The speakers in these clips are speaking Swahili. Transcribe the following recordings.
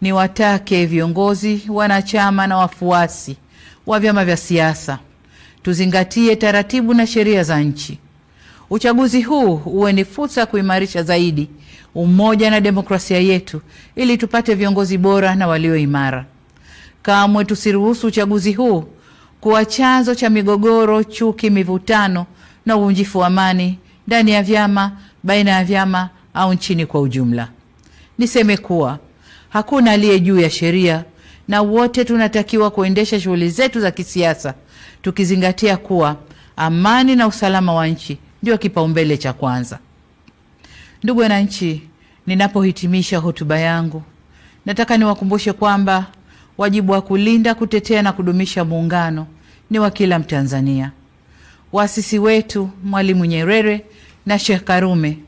Niwatake viongozi, wanachama na wafuasi wa vyama vya siasa tuzingatie taratibu na sheria za nchi. Uchaguzi huu uwe ni fursa ya kuimarisha zaidi umoja na demokrasia yetu ili tupate viongozi bora na walio imara. Kamwe tusiruhusu uchaguzi huu kuwa chanzo cha migogoro, chuki, mivutano na uvunjifu wa amani ndani ya vyama, baina ya vyama au nchini kwa ujumla. Niseme kuwa hakuna aliye juu ya sheria na wote tunatakiwa kuendesha shughuli zetu za kisiasa tukizingatia kuwa amani na usalama wa nchi ndio kipaumbele cha kwanza. Ndugu wananchi, ninapohitimisha hotuba yangu, nataka niwakumbushe kwamba wajibu wa kulinda, kutetea na kudumisha muungano ni wa kila Mtanzania. Waasisi wetu Mwalimu Nyerere na Sheikh Karume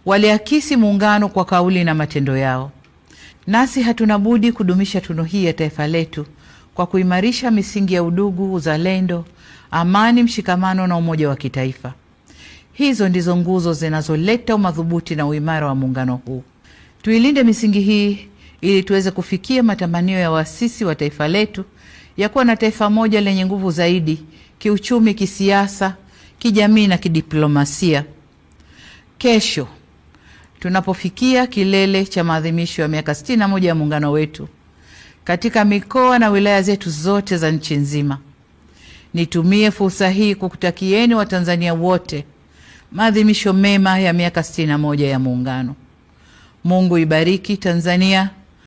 waliakisi muungano kwa kauli na matendo yao. Nasi hatuna budi kudumisha tunu hii ya taifa letu kwa kuimarisha misingi ya udugu, uzalendo, amani, mshikamano na umoja wa kitaifa. Hizo ndizo nguzo zinazoleta umadhubuti na uimara wa muungano huu. Tuilinde misingi hii ili tuweze kufikia matamanio ya waasisi wa taifa letu ya kuwa na taifa moja lenye nguvu zaidi kiuchumi, kisiasa, kijamii na kidiplomasia. Kesho tunapofikia kilele cha maadhimisho ya miaka 61 ya muungano wetu katika mikoa na wilaya zetu zote za nchi nzima, nitumie fursa hii kukutakieni Watanzania wote maadhimisho mema ya miaka 61 ya muungano. Mungu ibariki Tanzania,